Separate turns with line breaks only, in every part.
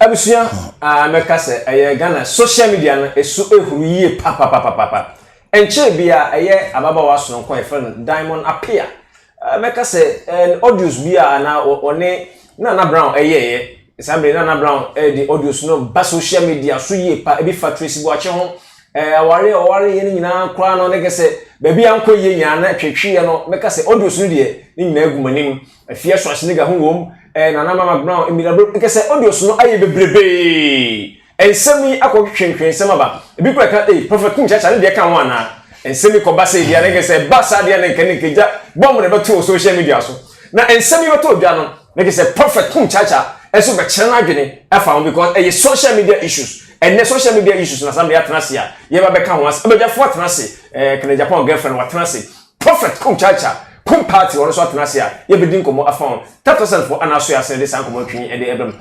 Abusua a mɛka sɛ ɛyɛ Ghana social media no ɛso ehuru yie papapapapa. Nkyɛn bi a ɛyɛ ababaawa sononko a yɛfrɛ no Diamond Appiah. Mɛka sɛ audios bi a na ɔne Nana Brown ɛyɛɛyɛ. Saa bere Nana Brown ɛde audios no ba social media so yie pa, ebi fa Tracy Boakye ho. Aware a ɔware yɛ no nyinaa koraa no ne kɛ sɛ baabi a nkɔ yie nyinaa na twetweeɛ no, mɛka sɛ audios no deɛ ne nyinaa gu m'anim. Afia Schwarzenegger ho wom, Nana Mama Brown, Emilia Bro, nkɛ sɛ audios no ayɛ bebrebee. Nsɛm yi akɔtwetwe nsɛm aba. Ebi kura ka, ee, Prophet Kum Chacha ne deɛ ka ho anaa? Nsɛm yi kɔba sɛ deɛ ne nkɛ sɛ ba saa deɛ ne nkɛ ne nkɛ gya bɔmb na ɛbɛto wɔ social media so. Na nsɛm yi bɛtɔ dwa no, ne kɛ sɛ Prophet Kum Chacha nso bɛkyerɛ n'adwene afa ho because ɛyɛ social media issues. Ɛnɛ social media issues na saa atena ase a yɛba bɛka ho ase. Abadwafoɔ atena ase, Kennedy Japan girlfriend watena ase. Prophet Kum Chacha, Kum Party wɔn nso atena ase a yɛbɛdi nkɔmmɔ afa ho. Tatosanfoɔ ana so yɛ asene de saa nkɔmmɔ twi ɛde ɛbɛm.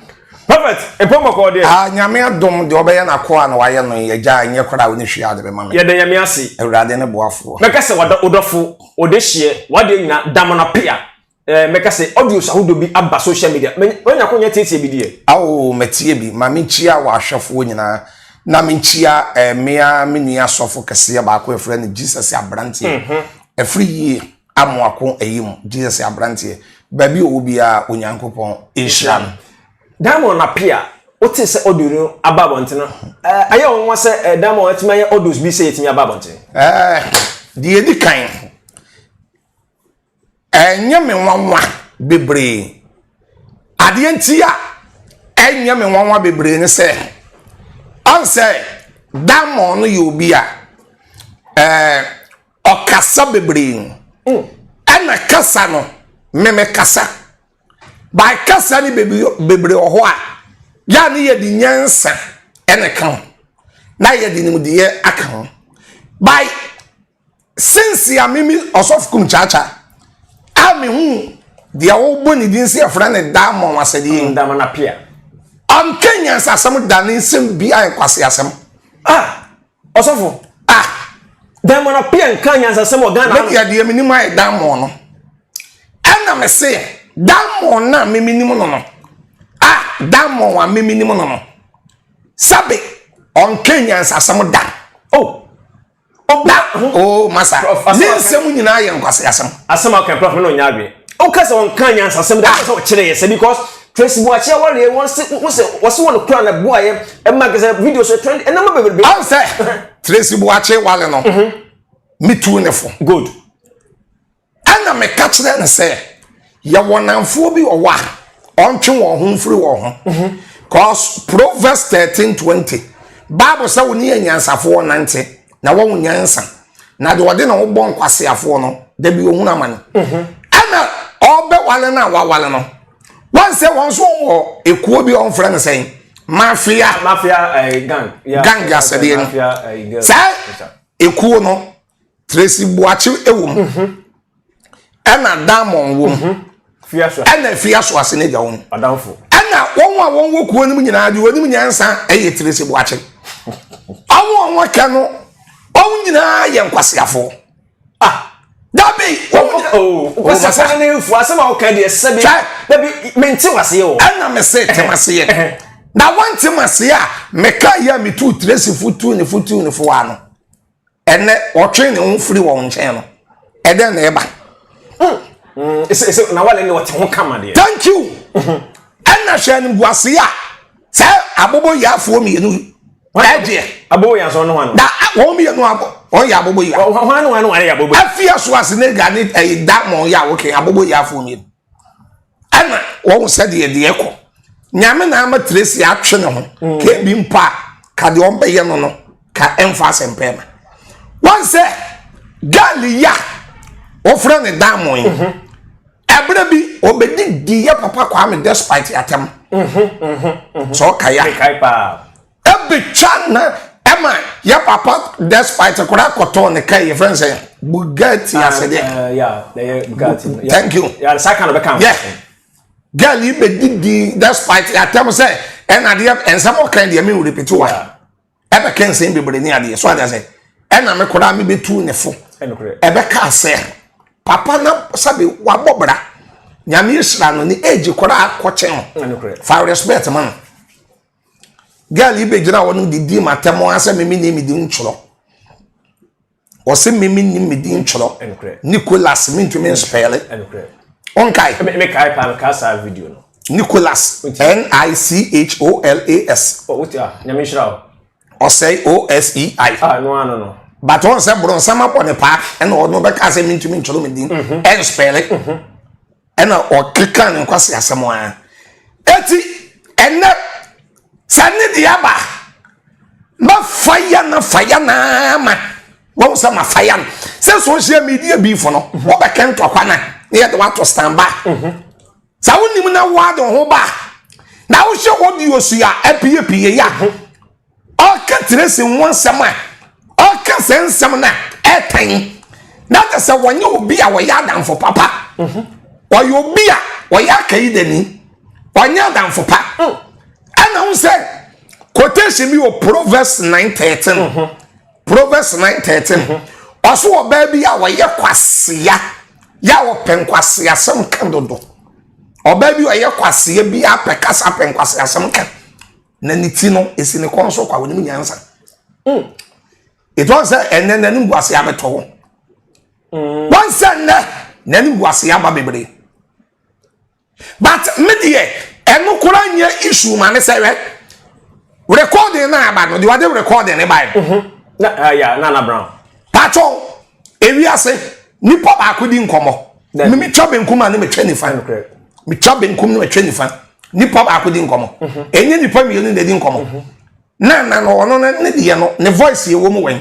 Prophet, mpɔmmɔkɔ deɛ.
Ah, Nyame adom deɛ ɔbɛyɛ n'akoa na wayɛ no yɛgya nyɛ koraa wo ne hwee ade bɛma me.
Yɛda Nyame ase.
Awurade ne boafoɔ.
Mɛka sɛ wada wodɔfo, wode hyeɛ, wadeɛ nyinaa Diamond Appiah. Mɛka sɛ audios ahodoɔ bi aba social media. Wanya ko nyɛ tietie bi deɛ.
Awo, matie bi. Ma menkyia wɔ ahwɛfoɔ nyinaa. Na menkyia mmea me nua sɔfo kɛseɛ baako yɛfrɛ no Jesus Aberanteɛ. Ɛfiri yie amoako ayi mu Jesus Aberanteɛ. Baabi ɔwɔ biara Onyankopɔn nhyira no.
Diamond Appiah, wote sɛ audio no aba abɔnten no, ɛyɛ wɔn nwa sɛ Diamond atumi ayɛ audios bi sɛ yɛtumi aba abɔnten?
Deɛ edi kan, ɛnyɛ me nwanwa bebree. Adeɛ nti a ɛnyɛ me nwanwa bebree ne sɛ, ɔn sɛ Diamond no yɛ obi a ɔkasa bebree. Ɛna kasa no, meme kasa. By kasa ne bebree wɔ hɔ a, yɛ ne yɛde nyansa ɛna ka ho. Na yɛde nimdeɛ aka ho. By since a mimi ɔsɔfo Kum Chacha a mehu deɛ wɔbɔ ne din sɛ yɛfrɛ no Diamond asɛdeɛ.
Diamond Appiah.
Ɔnka nyansasɛm da, ne nsɛm bi ayɛ nkwase asɛm.
Ah, ɔsɔfo.
Ah.
Diamond Appiah nka nyansasɛm wɔ Ghana.
Me deɛ menim ayɛ Diamond no. Ɛna me se Diamond na me menim no. Ah, Diamond a me menim no. Sabe ɔnka nyansasɛm da.
Oh.
Na oh masa, ne nsɛm nyinaa yɛ nkwase asɛm.
Asɛm a ɔka prof no nya adwene. Ɔka sɛ ɔnka nyansasɛm da, sɛ ɔkyerɛ yɛ sɛ because Tracy Boakye awareɛ wɔn se wɔn sɛ wɔse wɔn kura na boa yɛ ɛma kɛsɛ video so trend ɛnam bebrebe.
Ɔn sɛ Tracy Boakye wale no, me tu ne fo.
Good.
Ɛna meka kyerɛ no sɛ yɛwɔ namfoɔ bi wɔ hɔ a ɔntwe wɔn ho mfiri wɔn ho. Cause Proverbs 13:20 Bible sɛ wo ne anyansafoɔ nante na wɔn nyansa, na deɛ ɔde ne ho bɔ nkwaseafoɔ no da bi ohunu amane. Ɛna ɔbɛwale no a wawale no, wɔn sɛ wɔn nso wɔ ekuo bi a wɔmfrɛ no sɛn, mafia
mafia gang
gang asɛdeɛ no. Saa ekuo no Tracy Boakye wɔ mu, ɛna Diamond wɔ mu, ɛna Afia Schwarzenegger wɔ mu, ɛna wɔn a wɔn wɔ kuo no mu nyinaa deɛ wɔnim nyansa ɛyɛ Tracy Boakye. Wɔn a wɔn aka no wɔn nyinaa yɛ nkwaseafoɔ.
Ah,
dabi wɔn nyinaa.
Oh, nkwaseafoɔ ne nfu asɛm a wɔka deɛ sɛbi. Dabi mente waseɛ wɔ.
Ɛna me se te maseɛ. Na wɔn te maseɛ a meka yɛ a metu Tracy fo tu ne fo tu ne fo ano. Ɛnɛ ɔtwe ne ho firi wɔn nkyɛn no, ɛdɛn na ɛba?
Na wale ne ɔte ho kama deɛ.
Thank you. Ɛna hwɛ animguase a sɛ abobo yaafoɔ mmienu ɛdeɛ.
Abobo yaa sɔn no hwan?
Na wɔn mmienu abɔ wɔn yɛ abobo yaa.
Hwan ne hwan ne hwan yɛ abobo?
Afia Schwarzenegger ne ɛyi Diamond yɛ a wɔkɛ abobo yaafoɔ mmienu. Ɛna wɔn sɛdeɛ deɛ kɔ Nyame na ama Tracy atwe ne ho. Ka ebi mpo a ka deɛ ɔbɛyɛ no ka ɛmfa asɛmpɛ ma wɔn sɛ gaali yi a wɔfrɛ ne Diamond yi, ɛberɛ bi ɔbɛdi di yɛ papa Kwame Despite atɛm sɛ ɔka ya ɛbɛtwa na ɛma yɛ papa Despite koraa kɔtɔɔ ne ka yɛ frɛ no sɛ Bugatti asɛdeɛ. Thank you. Yeah. Girl yi bɛdidi Despite atɛm sɛ ɛna adeɛ nsɛm ɔkan deɛ me repeat wa ɛbɛka nsɛm bebree ne adeɛ so adeɛ sɛ ɛna me koraa me bɛtu ne fo ɛbɛka sɛ papa na sɛbe wabɔ bra Nyame ahyira no ne age koraa kɔkyɛn fa respect ma no. Girl yi bɛgyina hɔ no de di m'atɛm ara sɛ meme ni me din ntwerɛ. Ɔse meme ni me din ntwerɛ. Nicholas mentumi nspɛle. Ɔnkae?
Mekae paa mekaa saa video no.
Nicholas N-I-C-H-O-L-A-S.
Oh, wote a, nyame nhyira wo.
Ɔsɛe O-S-E-I.
Ah, no ano no.
But ɔn sɛ borɔnsam abɔ ne paa ɛna ɔno bɛka sɛ mentumi ntwerɛ me din ɛnspɛle. Ɛna ɔkeka ne nkwasi asɛm a. Eti ɛnɛ sɛ ne deɛ aba mɛfa ya na fa ya na ama wɔn sɛ ma fa ya no sɛ social media beef no wɔbɛkɛ ntɔkwa na ne yɛde wato stand by sɛ wonim na woade ho ba na wohyɛ audio so a apiepie ya Ɔreka Tracy ho asɛm a, ɔreka sɛ nsɛm no a ɛtɛn na kyɛ sɛ wɔnyɛ obi a wɔyɛ adamfo papa. Mhm. Ɔyɛ obi a ɔyɛ akayidani, ɔnyɛ adamfo pa. Mm. Ɛna ho sɛ quotation bi wɔ Proverbs 9:13. Mhm. Proverbs 9:13. Mhm. Ɔso ɔbaa bi a ɔyɛ kwasea, yɛ a ɔpɛ nkwaseasɛm ka dodo. Ɔbaa bi a ɔyɛ kwasea bi a pɛ kasa pɛ nkwaseasɛm ka. Na ne ti no esi ne kɔn so kwa onim nyansa. Mm. Ɛtɔ sɛ ɛnɛ n'anim gu ase abɛtɔ hɔ. Mm. Wɔn sɛ nnɛ n'anim gu ase aba bebree. But me deɛ ɛno koraa nyɛ issue ma ne sɛ hwɛ recording na aba no deɛ wɔde recording ne bae.
Mhm. Na uh, yeah, Nana Brown.
Patro ewiase nipa baako di nkɔmɔ. Me metwa benkum a ne metwa nifa. Metwa benkum ne metwa nifa. Nipa baako di nkɔmɔ. Mhm. Enye nipa mmienu na edi nkɔmɔ. Mhm. Na na no ɔno ne deɛ no ne voice yɛ wɔ mu wɛn.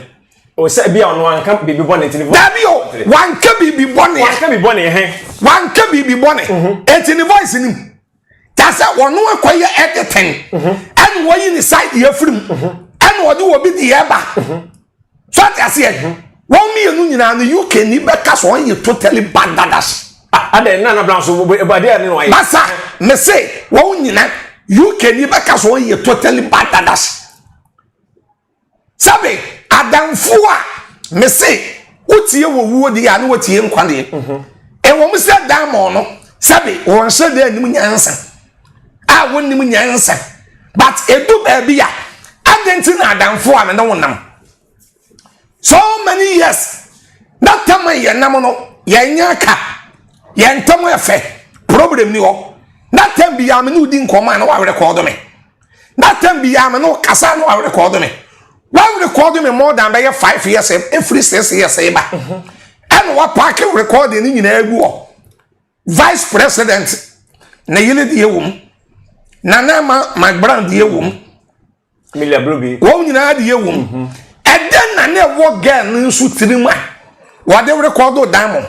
O sɛ bi a ɔno anka biribi bɔne nti ne voice.
Dabi o wanka biribi bɔne.
Wanka biribi bɔne hɛn.
Wanka biribi bɔne. Mhm. Eti ne voice nim. Ta sɛ ɔno akɔyɛ editing. Ɛna wɔyi ne side yɛ firi mu. Ɛna ɔde obi deɛ ba. So ate aseɛ wɔn mmienu nyinaa no UK ni bɛka so wɔn yɛ totally bad dadas.
Ah, adɛ nana brown so adeɛ ne no ayɛ.
Masa me se wɔn nyina UK ni bɛka so wɔn yɛ totally bad dadas. Sɛbe adamfo a me se wotie wɔ wuo deɛ a ne wotie nkwa deɛ. Ɛwɔ mu sɛ diamond no sɛbe wɔn hyɛ deɛ anim nyansa a wɔnim nyansa but edu baabi a adɛn nti na adamfo a me ne wo nam so many years na tam a yɛn nam no yɛn nyɛ aka yɛn ntam ɛfɛ problem ni hɔ na tam bi a me ne wo di nkɔmɔ a na warekɔɔdo me na tam bi a me ne wo kasa na warekɔɔdo me warekɔɔdo me more than bɛyɛ 5 years, efiri 6 years ba ɛna wapaake recording ne nyinaa gu hɔ. Vice president ne yere deɛ wɔ mu, Nana Ama McBrown deɛ wɔ mu, wɔn nyinaa deɛ wɔ mu. Ɛdɛn na ne ɛwɔ girl no nso tirim a wɔde rekɔdo diamond?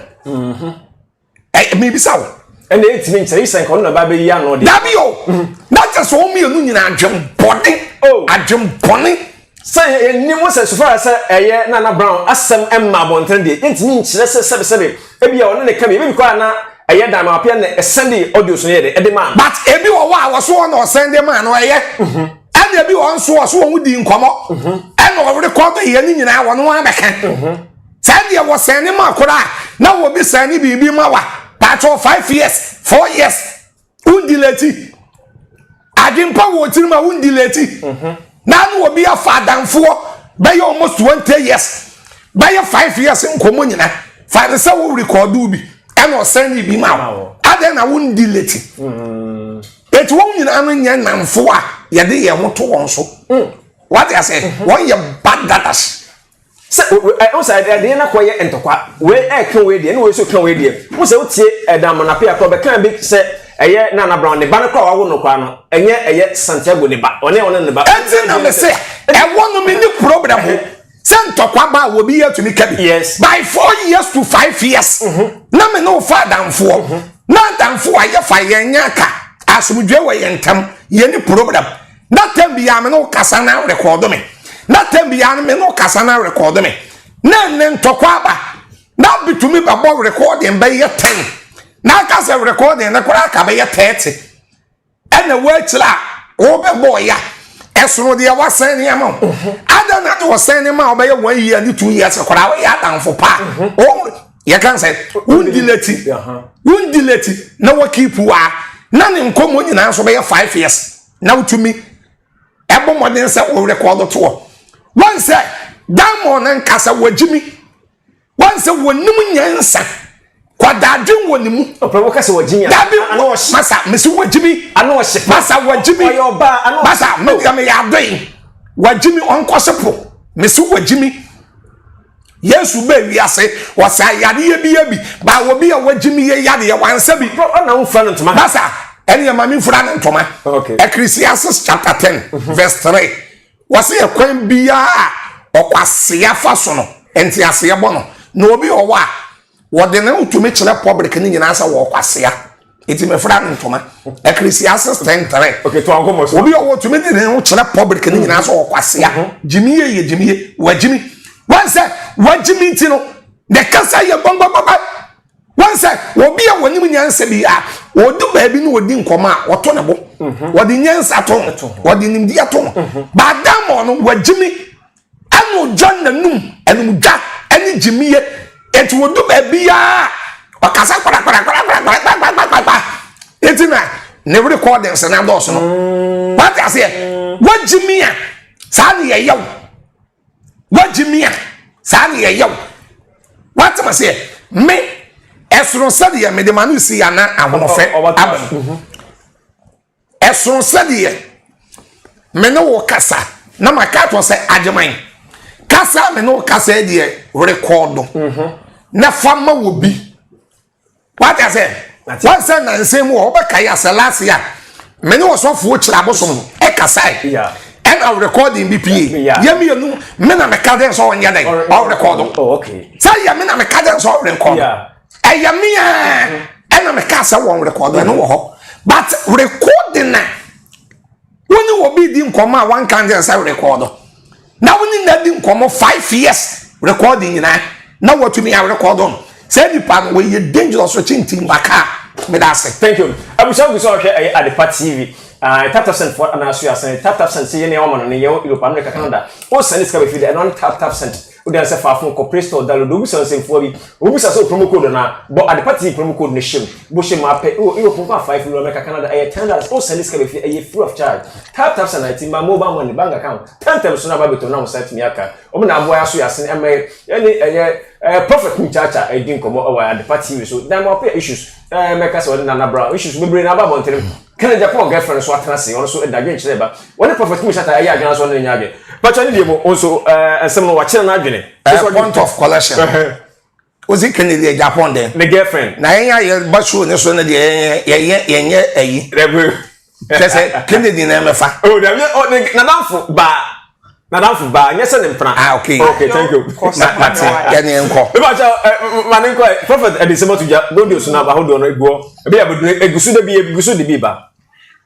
Ɛ mibisa wo.
Ɛna etimi nkyɛn yi sɛ nka ɔno na ba bɛyi ano deɛ.
Dabi o, na kyɛ sɛ wɔn mmienu nyinaa adwembɔne.
Oh.
Adwembɔne.
Sɛ yɛnim sɛ so far sɛ ɛyɛ Nana Brown asɛm ɛma abɔnten deɛ, yɛntumi nkyerɛ sɛ sɛbesɛbe ebi a ɔne ne ka bi ebi kɔ a na ɛyɛ Diamond Appiah na ɛsɛnde audio so no yɛ de ɛde maa no.
But ebi wɔ hɔ a wɔso wɔn na ɔsɛnde maa no ɛyɛ, ɛna ebi wɔ nso wɔso wɔn di nkɔmɔ ɛna ɔrekɔdo yɛ ne nyinaa wɔn wɔn abɛka. Saa deɛ wɔsɛnde ma koraa na wɔbi sɛnde biribi ma wa paatwɔ 5 years, 4 years, wondelete. Adwempa wɔ tirim a wondelete na ne obi afa adamfoɔ bɛyɛ almost 20 years, bɛyɛ 5 years nkɔmmɔ nyina fa ne sɛ wo record bi ɛna ɔsɛn bi ma wo, adɛn na wondelete? Eti wɔn nyinaa no nyɛ nnamfo a yɛde yɛn ho to wɔn so. Wate ase? Wɔn yɛ bad dadas.
Sɛ ɛ sɛ ɛdeɛ na kɔyɛ ntɔkwa, wei ɛka wei deɛ ɛna wei nso ka wei deɛ, mo sɛ wotie Diamond Appiah kora ɔbɛka bi sɛ ɛyɛ Nana Brown ne ba no kora wawo no kora no ɛnyɛ ɛyɛ Santiago ne ba, ɔne ɔne ne ba.
Eti na me se ɛwɔ no me ni problem ho sɛ ntɔkwa ba a obi yɛ tumi ka bi. By 4 years to 5 years na me ne wo fa adamfoɔ na adamfoɔ a yɛfa yɛn nyɛ aka asomdwe wɔ yɛn ntam, yɛn ni problem, na tam bi ya me ne wo kasa na rekɔɔdo me, na tam bi ya me ne wo kasa na rekɔɔdo me, na ne ntɔkwa aba na bitumi bɛbɔ recording bɛyɛ 10 na aka sɛ recording ne koraa aka bɛyɛ 30 ɛna wɔakyerɛ a wɔbɛbɔ ya ɛsono deɛ wasɛn nneɛma o. Ada na de wɔsɛn nneɛma a wɔbɛyɛ one year ne 2 years koraa wɔyɛ adamfo paa wɔn yɛka sɛ wondelete wondelete na wɔkeep a na ne nkɔmmɔ nyinaa nso bɛyɛ 5 years na wotumi. Ɛbɔ mmɔden sɛ wo rekɔdo toɔ. Wɔn sɛ diamond no nkasa wɔgyimi. Wɔn sɛ wɔnim nyansa. Kwadadwen wɔ ne mu.
Ɔpɛ wo kasa wɔgyimi.
Dabi masa mesi wɔgyimi.
Ano ɔhye.
Masa wɔgyimi.
Ɔyɛ ɔbaa ano.
Masa me deɛ meyɛ adoe. Wɔgyimi ɔnkɔse po. Mesi wɔgyimi. Yesu bɛɛ wiase wɔsa yadeɛ bi yɛ bi ba obi a wagyimi yɛ yadeɛ wansa bi.
Ɔna wo fura no ntoma.
Basa ɛne ɛma mi fura no ntoma.
Okay.
Ecclesiastes chapter 10 mhm. verse 3. Wɔsi ɛkwan biara ɔkwasea fa so no nteaseɛ bɔ no na obi ɔwɔ a wɔde ne ho tumi kyerɛ public ne nyinaa sɛ wɔkwasea. Eti mefra no ntoma. Ecclesiastes 10 3.
Okay, to anko mo so.
Obi ɔwɔ tumi de ne ho kyerɛ public ne nyinaa sɛ ɔkwasea. Mhm. Gyimi yɛ yɛ gyimi yɛ wagyimi. Wɔn sɛ wagyimi nti no ne kasa yɛ gbɔngbɔngbɔngbɔn. Wɔn sɛ obi a wɔnim nyansa bi a wɔdu baabi na wɔdi nkɔmɔ a wɔto ne bo. Mhm. Wɔde nyansa to ho. Wɔde nimdeɛ to ho. Mhm. Baadammɔ no wagyimi. Ɛna ɔdwa n'anum anumdwa ɛne gyimie eti wɔdu baabi a ɔkasa kparakparakparakparakparakparakpa eti na ne recordings na adɔɔso no mm. wate aseɛ wagyimi a saa ne yɛyɛ wo wagyimi a saa ne yɛyɛ wo wate aseɛ me ɛsono sɛdeɛ mede ma no si ana ahoɔfɛ aba mu. Ɛsono sɛdeɛ me ne wo kasa na maka ato sɛ agyeman kasa a me ne wo kasa yi deɛ rekɔɔdo mhm. na fa ma wɔ bi wate asɛ wansɛ nansa mu wɔ wobɛka yɛ asɛ lase a me ne wɔsɔfoɔ kyerɛ abosom no ɛkasae ɛna recording bi pie yɛ mmienu me na meka dɛn sɛ ɔnyɛ dɛn ɔrekɔɔdo
oh,
sɛ yɛ me na meka dɛn sɛ ɔrekɔɔdo ɛyɛ me a ɛna meka sɛ wɔn rekɔdo ɛno wɔ hɔ but recording na wone wɔ bi di nkɔmɔ a wanka nkyɛn sɛ rekɔdo na wone na di nkɔmɔ 5 years recording nyinaa na watumi arekɔdo no sɛ nipa no wɔyɛ dangerous kyinkyim baka meda ase.
Thank you. Abusua gu sɛ ɔhwɛ ɛyɛ Adepa TV. Uh, tap tap send for anaso asan tap tap send sɛ yɛn nneɛma no ne yɛn Europe, America, Canada. O send sika bɛfi dɛ ɛno ne tap tap send. Wode ansɛ fa phone kɔ Play Store download wobisa nsɛmfua bi. Wobisa sɛ promo code na bɔ Adepa TV promo code no hyɛ mu. Bɔ hyɛ mu apɛ wɔ Europe nko a 5 euro, America, Canada ɛyɛ $10. O send sika bɛfi ɛyɛ free of charge. Tap tap send na ma mobile money, bank account. Tɛntɛm so na ba bɛtɔ na wo nsa atumi aka. Wɔn na aboa aso yɛ asen ɛmɛ ɛne ɛyɛ ɛɛ Prophet Kum Chacha ɛdi nkɔmɔ ɛwɔ Adepa TV so. Dan mo apɛ issues ɛɛ mɛka sɛ ɔde Nana Brown issues bebree na aba abɔntene. Kennedy Agyapong girlfriend nso atena ase, ɔno nso da adwenkyerɛ ba. Wɔne Prophet Kum Shatta ɛyɛ adwene nso ɔne ne nyɛ adwene. Pàtó ne deɛ mu nso ɛɛ nsɛm no wakyerɛ n'adwene.
Point of collection. Osi Kennedy Agyapong dɛn?
Ne girlfriend.
Na yɛn a yɛba show ne so no deɛ yɛn yɛn yɛn yɛ ɛyi.
Dɛbi.
Kyɛ sɛ Kennedy na ɛmɛfa.
Oh dabi ɔ ne nadamfo baa nadamfo baa nyɛ sɛ ne mpena.
Ah, okay.
Okay, thank you.
Na mate yɛn yɛn kɔ.
Ebi akyɛ ɛ ma ne nkɔ ɛ Prophet ɛde nsɛm ato gya gold so na ahodoɔ no egu hɔ ebi yɛ abɛduru egu so de bi egu so de bi ba.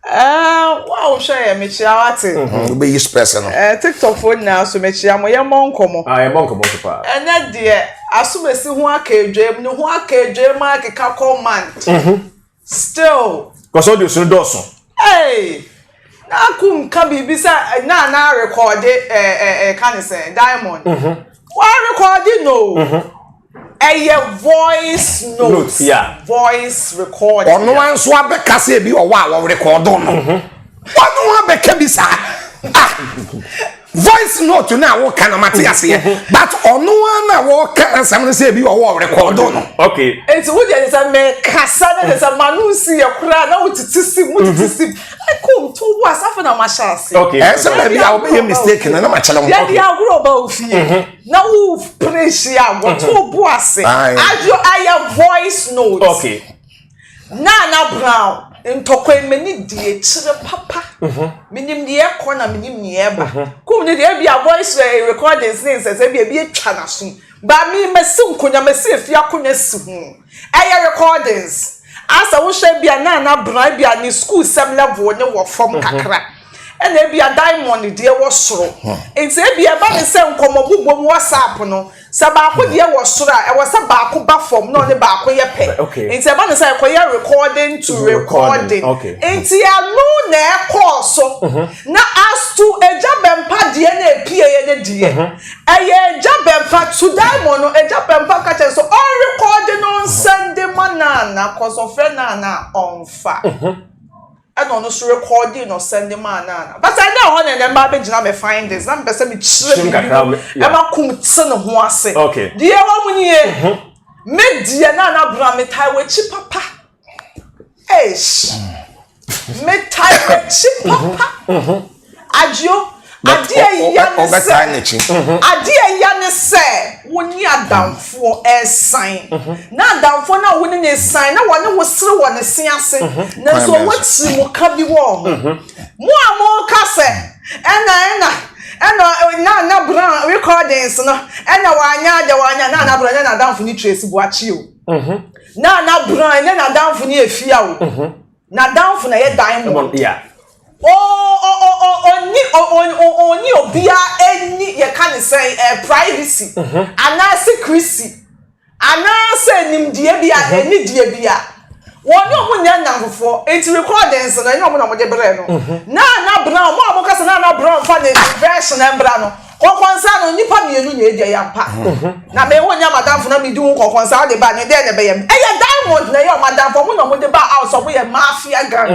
Ɛɛ wo a wohwɛ yɛ mekyia wate.
Wobɛyi spɛs no.
Ɛɛ TikTok foɔ nyinaa so mekyia mo yɛmmɔ nkɔmmɔ.
Ah, yɛbɔ nkɔmmɔ so paa.
Ɛnɛ deɛ asomasi ho aka adwam ne ho aka adwam akeka kɔ month. Still.
Kɔsɔ de osoro dɔɔso.
Hey! Na aku nka biribi sɛ na na rekɔde ɛɛ ɛɛ ka ne sɛn diamond. Wa rekɔde no. Ɛyɛ voice note.
Note, yeah.
Voice recording.
Ɔno ara nso abɛka sɛ ebi ɔwɔ a wɔrekɔdo no. Ɔno abɛka bi saa. Ah! Voice note na wɔka na mate aseɛ. But ɔno ara na wɔka asɛm no sɛ ebi ɔwɔ ɔrekɔdo no.
Okay.
Nti wo deɛ sɛ mekasa ne de sɛ ma no nsi yɛ koraa na wotete sim wotete sim ɛkɔ nto wo asafo na mahyɛ ase.
Okay.
Ɛsɛ baabi a wobɛyɛ mistake no na makyerɛ wo.
Yɛde agorɔ ba wo fie na wo pere hyia wɔto bo ase.
Aye.
Adwo ayɛ voice note.
Okay.
Nana Brown ntɔkwa yi m'ani di akyire papa. Menim deɛ ɛkɔ na menim deɛ ɛba. Kum ne deɛ ebi a voice recordings ne nsɛsɛ ebi ebi atwa n'aso. Ba me masi nkonya masi efie akonya si ho. Ɛyɛ recordings. Asa wohwɛ bi a Nana Brown bi a ne school sɛm level ne wɔ fam kakra. Ɛna ebi a Diamond deɛ wɔ soro. Nti ebi ɛba ne sɛ nkɔmɔ bobom WhatsApp no. Sɛ baako deɛ wɔ soro a, ɛwɔ sɛ baako ba fam na ɔne baako yɛ pɛ. Nti ɛba no sɛ ɛkɔyɛ recording to recording. Nti ɛno na ɛkɔɔ so. Na as to Agya Bɛmpa deɛ na ɛpieeɛ no deɛ, ɛyɛ Agya Bɛmpa, to Diamond no, Agya Bɛmpa ka kyerɛ no sɛ ɔnrekɔɔde no nsɛnde ma Nana, cause ɔfrɛ Nana a ɔmfa. Ɛna ɔno nso rekɔɔdee na ɔsɛnde maa Nana. But ɛnyɛ ɛhɔ na ɛnɛ mmaa bɛgyina me findings na mepɛ sɛ mekyerɛ biribi mu ɛma kum te ne ho ase. Deɛ ɛwɔ mu nie, mhm. me deɛ Nana Brown metae w'akyi papa. Eish. Metae w'akyi papa. Mhm. Mhm. Agyeo, adeɛ a ɛya ne sɛ, adeɛ a ɛya ne sɛ wo ne adamfoɔ resan. Na adamfoɔ no a wo ne no resan na wɔne wo sere wɔ ne se ase, nanso ɔwɔ tirimuka bi wɔ ho. Mo a moka sɛ ɛna ɛna ɛna Nana Brown recordings no ɛna wanyɛ adeɛ wanyɛ, Nana Brown ɛnyɛ n'adamfo ne Tracy Boakye o. Nana Brown ɛnyɛ n'adamfo ne Afia o. N'adamfo na ɛyɛ diamond.
Yeah.
Ɔnni ɔnni obiara ani yɛka ne sɛn ɛ privacy mhm. anaa secrecy anaasɛ nimdeɛ bi a mhm. anidie bi a wɔn ne wɔn nyɛ nnamfofoɔ nti recordings no ɛnyɛ wɔn na wɔde brɛ no mhm. Nana Brown mo a mo kasa Nana Brown fa ne version mbra no. Kɔkɔnsa no, nnipa mmienu na edi, ɛyɛ ampa. Na me wo nyɛ m'adamfo na medi wo kɔkɔnsa wode ba ne dɛn na ɛbɛyɛ me? Ɛyɛ Diamond na ɛyɛ ɔmo adamfo, ɔmo na ɔmo de ba house, ɔmo yɛ mafia gang.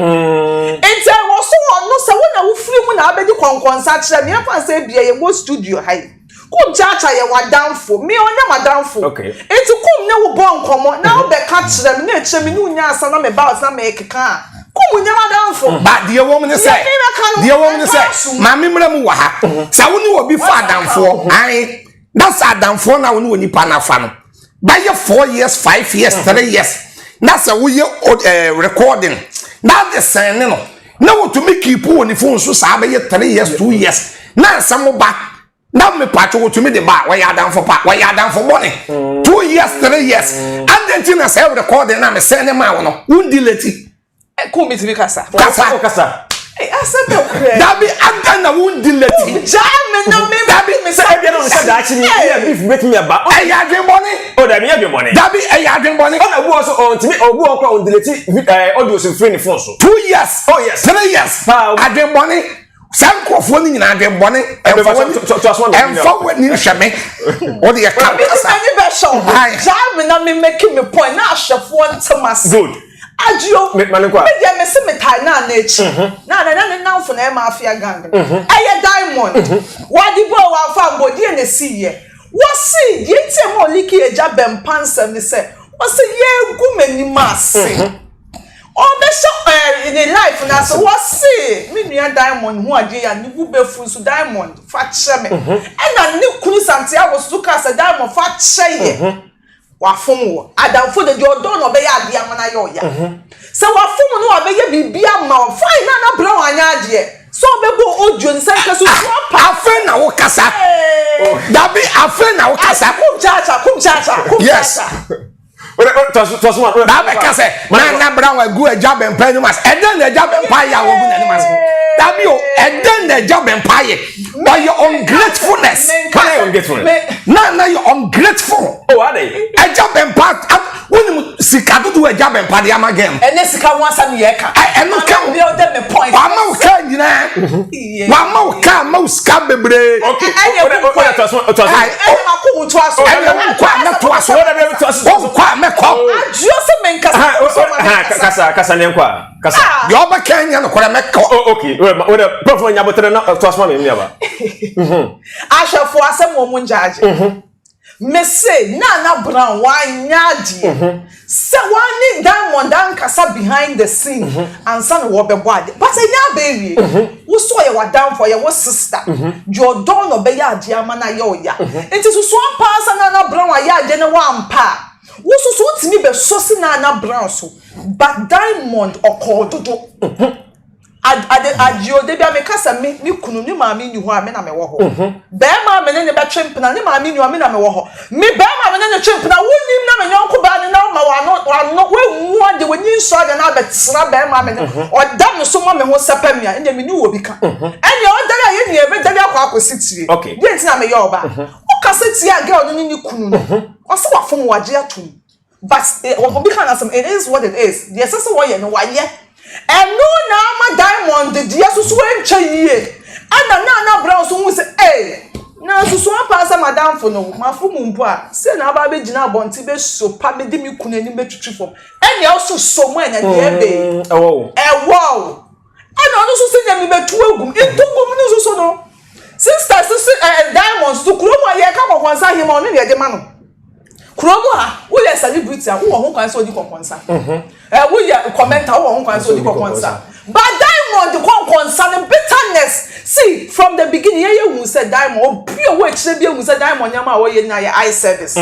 Nti ɛwɔ so ɔno sɛ wo na wofiri mu na abɛdi kɔnkɔnsa kyerɛ me, yɛmfa no sɛ ebia yɛwɔ studio ha yi, Kum Kyaakya yɛ w'adamfo, me ɔnyɛ m'adamfo. Nti Kum ne wo bɔ nkɔmmɔ na wobɛka kyerɛ me na akyire me ne wo nya asɛm na meba house na mekeka a, Kum nyɛ m'adamfo.
Ba deɛ wɔm ne sɛ deɛ wɔm ne sɛ maame mmerɛ mu wɔ ha mhm. sɛ wo ne obi fa adamfoɔ mhm. ae na sɛ adamfoɔ na wo ne onipa no afa no bɛyɛ four years five years mhm. 3 years na sɛ woyɛ eh, recording na de sɛn ne no na wotumi keep wɔ ne phone so saa bɛyɛ 3 years 2 years na nsɛm ba na mepatwo wotumi de ba wɔyɛ adamfo pa wɔyɛ adamfo bɔne 2 years 3 years adɛn nti na sɛ recording na mesɛn ne maa wo no wondi late.
Kò mi tumi kasa.
Kasa.
Kasa.
Asɛm bɛ kura.
Dabi adan na wo di lati.
Gyaa mi na mi.
Dabi
sɛ ebi na sɛ daakye ni ebi a beef betumi aba.
Ɛyɛ adwenbɔne.
O dabi yɛ adwenbɔne.
Dabi ɛyɛ adwenbɔne.
Ɔna obi wɔ so ɔntumi obi wɔ kora ɔndelete ɛɛ audio so firi ne phone so.
2 years.
Oh yes.
3 years.
Paa.
Adwenbɔne. Saa nkurɔfoɔ no nyinaa adwenbɔne. Ɛmfa w'ani nhwɛ me. Wode yɛ ka
kasa. Ɛni bɛ hyɛ wo. Gyaa mi na mi make mi point na ahwɛfoɔ ntem ase.
Good.
Agyio,
Me ma no nkɔ a.
Me deɛ me se me tae Nana akyi. Nana na ne namfo na ɛyɛ mafia gang no. Ɛyɛ diamond. Wɔde bɔɔ wamfa ammɔ deɛ na ɛsiiɛ. Wɔse deɛ nti a ɛma ɔliki agya Bɛmpa nsɛm ne sɛ ɔse yɛregu m'anim ase. Ɔrebɛhyɛ ɛɛ ne life no ase wɔse me nua Diamond hu adeɛ yi a ne bo bɛfu nso Diamond fa kyɛ me. Ɛna ne kunu Santiago nso kaa sɛ Diamond fa kyɛ yɛ. Wafom wo. Adamfo de, deɛ ɔdɔ no ɔbɛyɛ adeɛ ama no ayɛ ɔya. Sɛ wafom no wabɛyɛ biribi ama wo, fine, na na Brown anyɛ adeɛ. Sɛ ɔbɛbɔ audio no sɛ nka susu apa.
Afei na wo kasa. Dabi afei na wo kasa.
Kum chacha, kum chacha, kum chacha.
Na abɛka sɛ na na Brown agu agya bɛmpa anim ase. Ɛdɛn na agya bɛmpa ayɛ a wɔgu n'anim ase? Dabi o, ɛdɛn na agya bɛmpa ayɛ? Ɔyɛ ungratefulness. Na na yɛ ungrateful.
Oh, ade.
Agya bɛmpa wonim sika dodoɔ agya bɛmpa de ama gɛm.
Ɛnyɛ sika ho asɛm yɛ ka.
Ɛno ka ho. Wama wo kaa nyinaa. Wama wo kaa ma wo sika bebree.
Ɛnyɛ wo nkɔ
Ɛnyɛ wo nkɔ a mɛtoa so. Wo nkɔ a mɛkɔ.
Adwo sɛ menkasa.
Kasa kasa ne nkɔ a. Kasa.
Deɛ ɔbɛka nyɛ nokorɛ mɛkɔ.
Oh, okay. Wode prof no nyabotere na toa so ma me nnuaba.
Ahwɛfoɔ asɛm wɔ mu ngyaagye. Mese Nana Brown wanyɛ adeɛ sɛ wane Diamond ankasa behind the scene ansa na wɔbɛbɔ adeɛ but ɛnyɛ abɛɛwie wo so ɔyɛ w'adamfo ɔyɛ wo sister deɛ ɔdɔ na ɔbɛyɛ adeɛ ama no ayɛ ɔya nti susu ampa ara sɛ Nana Brown ayɛ adeɛ na wampa a wo soso wotumi bɛsɔ si Nana Brown so but Diamond ɔkɔɔ dodo. Ade agyeo da bi a meka sɛ me me kunu ne maame nni hɔ a me na mewɔ hɔ. Mhm. Bɛrima a me ne ne bɛtwe mpena ne maame nni hɔ a me na mewɔ hɔ. Me bɛrima a me ne ne twe mpena wonim na me yɔnko baa ne na ma wano wano wamu ade w'ani nsɔ ade na abɛtena bɛrima me ne mhm. ɔda me so ma me ho sɛpɛ me a ɛnna me ne wɔ bi ka. Mhm. Ɛnna ɔdare a yɛn nyinaa yɛbɛdare akɔ akɔsi tire. Deɛ nti na meyɛ ɔbaa. Wokasa tia girl no ne ne kunu no. Ɔsɛ wafom wagye atom. But eh, obi ka n'asɛm, it is what it is. Deɛ ɛsɛ sɛ wɔyɛ no, wɔayɛ. Ɛno na ama Diamond deɛ soso antwa yie. Ɛna Nana Brown nso hu sɛ, ee, na susu ampa sɛ madamfo no, mafo mu mpo a, sei na aba abɛgyina abɔnten bɛsopa me de me kunu anim bɛtwitwi fam. Ɛnea ɔso so mu ɛnɛ deɛ ɛbɛyi.
Ɛwɔ o.
Ɛwɔ o. sisi ɛɛ Diamond so kurom a yɛka kɔkɔnsa ahema ɔno na yɛde ma no. Kurom ha woyɛ celebrity a wowɔ ho kwan sɛ odi kɔkɔnsa. Ɛ woyɛ commenter, wowɔ ho kwan sɛ odi kɔkɔnsa. But Diamond kɔnkɔnsa no, bitterness, see, from the beginning yɛyɛ hu sɛ Diamond, obi a ɔwɔ akyire bi ehu sɛ Diamond nneɛma a wɔyɛ nyinaa yɛ eye service.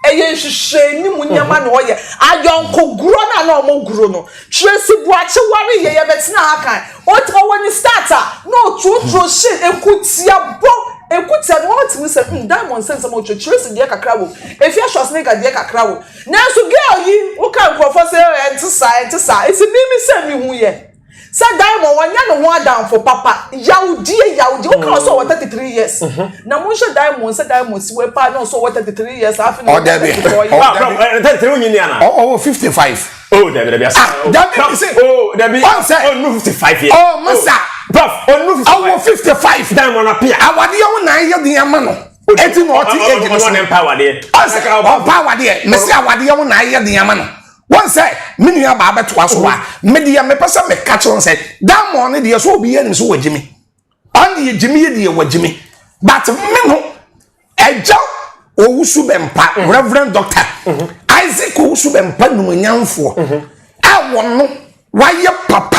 Ɛyɛ nhwehwɛ anim nneɛma na ɔyɛ ayɔnko guro na na ɔmo guro no. Tracy Buakye ware yɛ, yɛbɛtena ha kan ɔwɔ ne start a na otuoturo hyɛ ekutia bɔ ekutia no, wɔn ti sɛ Diamond sɛ nsɛm otwa Tracy deɛ kakra wɔ Efi Schwarzenegger deɛ kakra wɔ, nanso girl yi woka nkurɔfoɔ sɛ ɛnte saa, ɛnte saa. Esi mimi sɛ mi hu yɛ sɛ Diamond wɔnyɛ ne ho adamfo papa. Yawudie, yawudie, woka ɔsɛ ɔwɔ 33 years na mo nhyɛ Diamond sɛ Diamond si wɔ paa na ɔsɛ ɔwɔ 33 years afi na
Ɔ, dabi.
34 years.
Ɔ,
Ah, prof, 33 wonyi ni ana?
Ɔwɔ 55.
Oh, dabi, dabi asa.
Ah, dabi,
Prof,
sɛ-
oh, dabi.
Ɔn sɛ-
Ɔnu 55 years.
Oh, masa.
Prof, ɔnu 55.
Ɔwɔ 55.
Diamond Apia.
Awadeɛ ho na ayɛ den ama no, eti na ɔte age no so.
Ɔno ne mpa awadeɛ.
Ɔsɛ ɔmpa awadeɛ, mesi awadeɛ ho na ayɛ den ama no. Wɔn sɛ me nua baa bɛtoa so a, me deɛ mepɛ sɛ meka kyerɛ wɔn sɛ Diamond ne deɛ so obi yɛ nim so wɔ gyimi, ɔn deɛ gyimi yɛ deɛ wɔ gyimi, but me no ɛgya Owusu Bɛmpa, Reverend Doctor Isaac Owusu Bɛmpa numanyamfoɔ a wɔn no wayɛ papa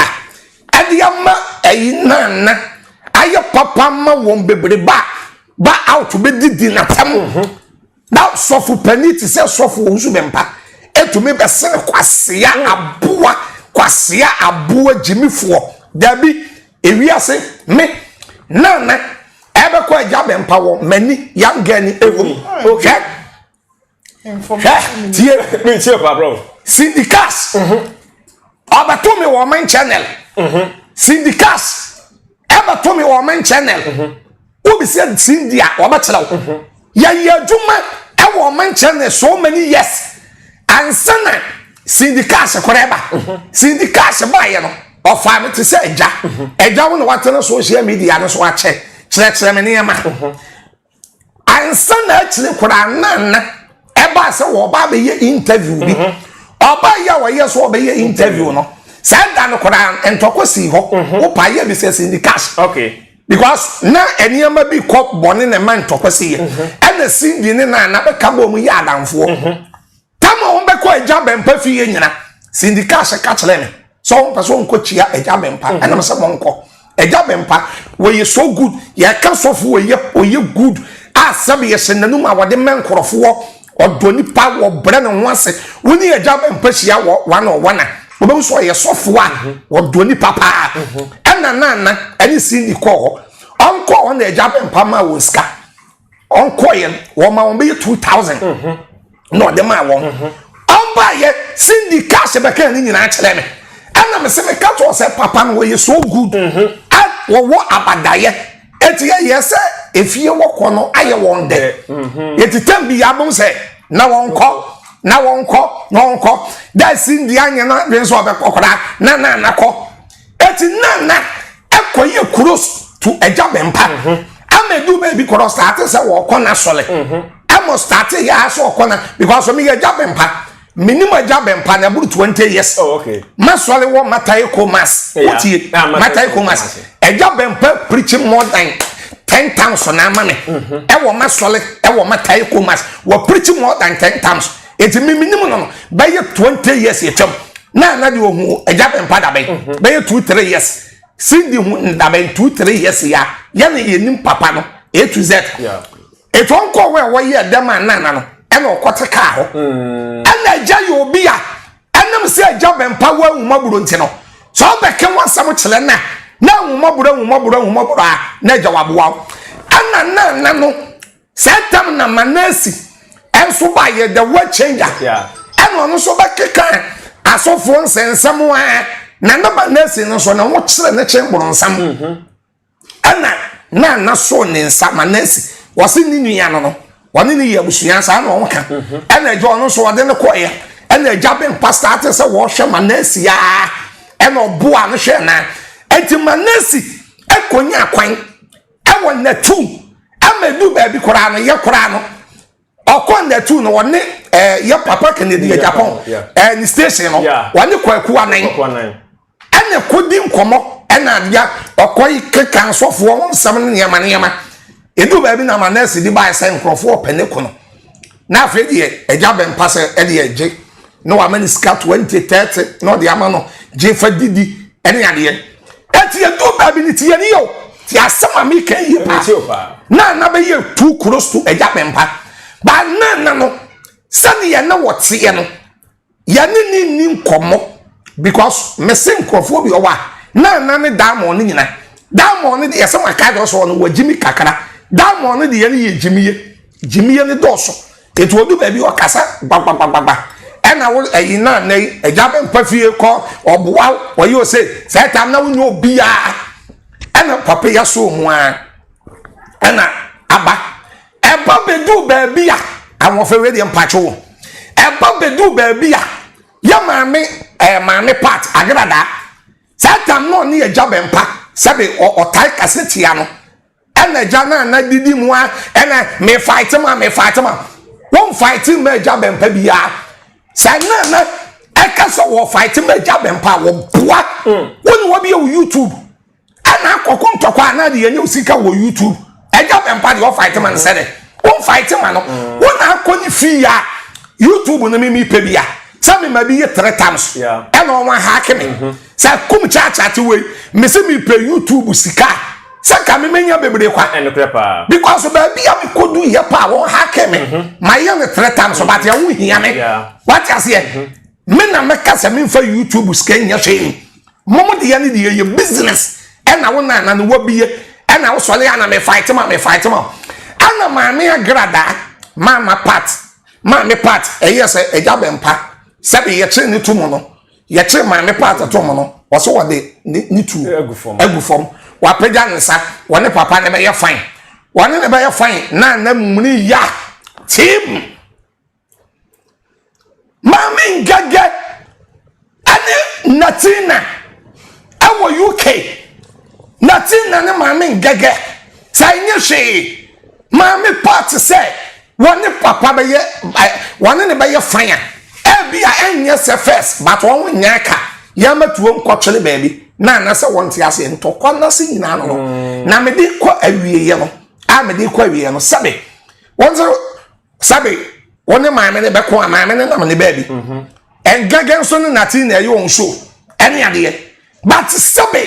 ɛde ama ɛyi nana ayɛ papa ama wɔn bebrebe a ba out bɛdidi n'atam na sɔfo panin te sɛ sɔfo Owusu Bɛmpa etumi bɛsene kwasea aboa, kwasea aboa gyimifoɔ. Dabi, ewiase me nana ɛbɛkɔ agya Bɛmpa wɔ m'ani yanga ni ewom. Hwɛ, hwɛ, tie.
Mi tie pa, bro.
Cindy Cash ɔbɛto mi wɔ ɔman channel. Cindy Cash ɛbɛto mi wɔ ɔman channel. Obi sɛ Cindy a ɔbɛkyerɛ wo yɛyɛ adwuma ɛwɔ ɔman channel so many years ansa na Cindy Cash korɛ ba. Cindy Cash baayɛ no, ɔfa mi te sɛ ɛgya. Ɛgya wo na watena social media no so akyɛ kyerɛkyerɛ me nneɛma ansa na akyire koraa nana ɛbaa sɛ wɔba abɛyɛ interview bi. Ɔbaa yi a wɔyɛ so ɔbɛyɛ interview no, saa da no koraa ntɔkwa si hɔ. Wopa yɛ bi sɛ Cindy Cash because na nneɛma bi kɔ bɔne na ɛma ntɔkwa si yɛ, ɛna Cindy ne nana bɛka bɔ mu yɛ adamfoɔ tama wɔn bɛkɔ agya Bɛmpa fie nyina. Cindy Cash ka kyerɛ me sɛ wɔn pɛ sɛ wɔn nkɔ kyia agya Bɛmpa, ɛnam sɛ wɔn nkɔ agya Bɛmpa. Wɔyɛ so good. Yɛka sɔfo wɔyɛ, wɔyɛ good a sɛbi yɛhyɛ n'anum a wɔde mɛ nkorɔfoɔ, ɔdɔ nipa, wɔbrɛ ne ho ase. Wɔn ni agya Bɛmpa hyia wɔ one on one a, wɔbɛn so ɔyɛ sɔfo a wɔdɔ nipa paa. Ɛna nana ɛne Cindy kɔɔ hɔ, ɔnkɔɔ hɔ na agya Bɛmpa maa wɔn sika. Ɔnkɔɔ yɛn wɔn ma wɔn bɛyɛ 2,000 na ɔde maa wɔn. Ɔba yɛ Cindy Cash bɛka ne nyinaa kyerɛ me, ɛna me sɛ meka kyerɛ sɛ papa no wɔyɛ so good a wɔwɔ abadayɛ. Eti yɛ sɛ efie wɔkɔ no ayɛ wɔn dɛ. Eti tɛm bi yabom sɛ na wɔn kɔ na wɔn kɔ na wɔn kɔ dɛ Cindy anyɛ na dwen sɛ ɔbɛkɔ koraa na nana kɔ. Eti nana ɛkɔ yɛ close to agya Bɛmpa ama edu baabi kɔrɔ start sɛ wɔkɔ na sɔle ɛmɔ start yɛ asɔ ɔkɔ na because mi yɛ agya Bɛmpa, minim agya Bɛmpa na ɛburu 20 years. Ma sɔle wɔ Mataheko mass. Wotie? Mataheko mass, agya Bɛmpa preaching more than 10 times na ama me ɛwɔ ma sɔle ɛwɔ Mataheko mass, wɔ preaching more than 10 times. Eti mi minim no bɛyɛ 20 years yɛtwam na na de ohun agya Bɛmpa dabɛn bɛyɛ 2, 3 years. Cindy hu dabɛn 2, 3 years ya yɛne yɛnim papa no A to Z. Etu ɔnkɔ wɔ a wɔyɛ dɛm a nana no ɛna ɔkɔte kaa hɔ, ɛna agya yɛ obi a ɛnam sɛ agya Bɛmpa wɔ ahumaburo nti no sɛ ɔbɛka wɔn asɛm kyerɛ na na ahumaburo, ahumaburo, ahumaburo a na agya waboa wo. Ɛna nana no sɛ tam na Manasi ɛnso ba yɛ the world changer, ɛna ɔno nso bɛkeka asɔfoɔ nsɛnsɛm a na ne Manasi no nso ne ho kyerɛ ne kyɛn borɔnsam. Ɛna nana so ne nsa Manasi wɔsi ne nua no wɔne ne yɛ abusua saa na wɔn ka. Ɛna agya ɔno nso ɔde ne kɔɛ, ɛna agya Bɛmpa start sɛ wɔrehwɛ Manasi aa, ɛna ɔboa no hwɛ na eti Manasi ɛkɔnya kwan ɛwɔ natu ama edu baabi koraa no yɛ koraa no ɔkɔ natu no wɔne yɛ papa Kennedy yɛ Japan ne station no wɔne Kwaku Anan ɛna kɔdi nkɔmɔ, ɛna adeɛ ɔkɔ yi keka nsɔfoɔ ho nsɛm ne nneɛma nneɛma. Edu baabi na ma nurse bi bae sɛ nkurɔfoɔ ɔpɛ ne kono. Na afei deɛ agya bɛmpa sɛ ɛdeɛ gye na wama ne sika 20 30 na ɔde ama no gye fa didi ɛne adeɛ. Ɛti edu baabi ne ti yɛ ne yɛ o. Ti asɛm a meka yie paa. Na na bɛyɛ too close to agya bɛmpa. Ba na na no sɛdeɛ na wɔteɛ no Yɛne ne nni nkɔmmɔ because mese nkurɔfoɔ bi ɔwɔ a na na ne diamond no nyina diamond no deɛ sɛ maka deɛ ɔsɔ no wɔ gyimi kakra diamond no deɛ no yɛ gyimiye gyimiye no dɔɔso etu odu baabi ɔkasa gbagbagbagba ɛna wo ɛyi na na yi ɛgya bɛ mpa fie kɔ ɔboa ɔyɛ ose sɛ ɛtam na wonyɛ obiara ɛna papa yi aso mu a ɛna aba Ɛba bɛduu baabi a, ahoɔfɛ wei deɛ mpakye wo. Ɛba bɛduu baabi a, yɛ maame ɛɛ maame part agradaa. Saa tam no ɔne agya bɛmpa sɛbe ɔtae kasa tia no. Ɛna agya no ana didi mu a ɛna me fight ma me fight ma. Wɔn fight ma agya bɛmpa biara. Sɛ nana ɛka sɛ wɔ fight ma agya bɛmpa a wɔboa. Wɔn ne wɔbi yɛ wɔ YouTube. Ɛna akɔko ntɔkwa anaa de yɛnyɛ sika wɔ YouTube. Ɛgya bɛmpa deɛ ɔfight ma no sɛ dɛ. Wɔn fight ma no. Wɔn na akɔ ne fii a YouTube no mimi pɛ bi a. Sɛ mi ma bi yɛ three times. Ɛna wɔn ahaake mi. Sɛ kum kyaakyaa te wei. Mi sɛ mi pɛ YouTube sika. Sɛ nka mi menya bebree kwa. Because baabi a mi kɔ du yɛ pa wɔn haake mi. Ma yɛ no three times but ɛho hia mi. Wate aseɛ. Me na mɛka sɛ mi nfa YouTube sika nyɛ hwee. Mo deɛ ne deɛ yɛ business ɛna wo nana no wabie ɛna wo sɔre ana me fight ma me fight ma ɛna maame agradaa maama part maame part ɛyɛ sɛ ɛgya bɛmpa sɛbi yɛkyere ne to mu no yɛkyere maame part to mu no wɔso wɔde ne ne tuo agu fam wapagya ne nsa wɔne papa ne bɛyɛ fine wɔne ne bɛyɛ fine na na mumuni ya team. Maame Ngege ɛne Natina ɛwɔ UK. Natina ne Maame Ngege sɛ ɛnyɛ hwee. Maame part sɛ wɔne papa bɛyɛ wɔne ne bɛyɛ fan a ɛbi a ɛnyɛ sɛ first but wɔn nyɛ aka yɛn tuo nkɔtwere baabi na anasɛ wɔn te aseɛ ntɔkwa n'ase nyinaa no no mm. na mede kɔ awieɛ no a mede kɔ awieɛ no sɛbe wɔn sɛ Sɛbe wo ne maame no bɛko a maame no nam ne baabi. Mhm. Ngɛgɛ nso ne nate na ɛyɛ wɔn show ɛne adeɛ. But sɛbe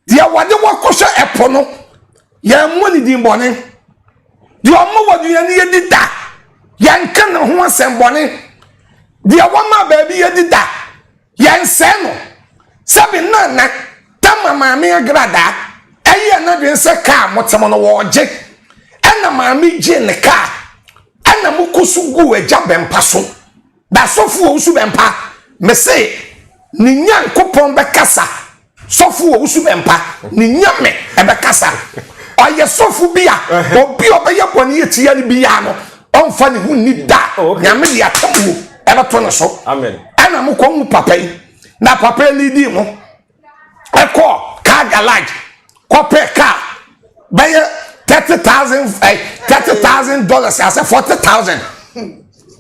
deɛ wɔde wɔkɔhyɛ ɛpo no yɛn mmɔ ne din bɔne. Deɛ ɔmo wɔ aduane yɛ di da yɛnka ne ho asɛm bɔne. Deɛ wɔma baabi yɛ di da Yɛnsɛe no. Sɛbe na na Tama maame agradaa ɛyɛ n'adwene sɛ kaa mote mo no wɔregye. Ɛna maame gyee ne kaa. Ɛna mokɔ so guu agya bɛmpa so. Da sɔfo Owusu Bɛmpa, mese ne Nyankopɔn bɛkasa. Sɔfo Owusu Bɛmpa, ne Nyame ɛbɛkasa. Ɔyɛ sɔfo bi a obi a ɔbɛyɛ bɔne atia no biara no, ɔmfa ne ho nni da. Oh, Nyame de atemmuo ɛbɛto ne so. Ɛna mokɔ hu papa yi, na papa yi lidi mo ɛkɔ car garage kɔpɛ car bɛyɛ 30,000 $30,000 asɛ 40,000.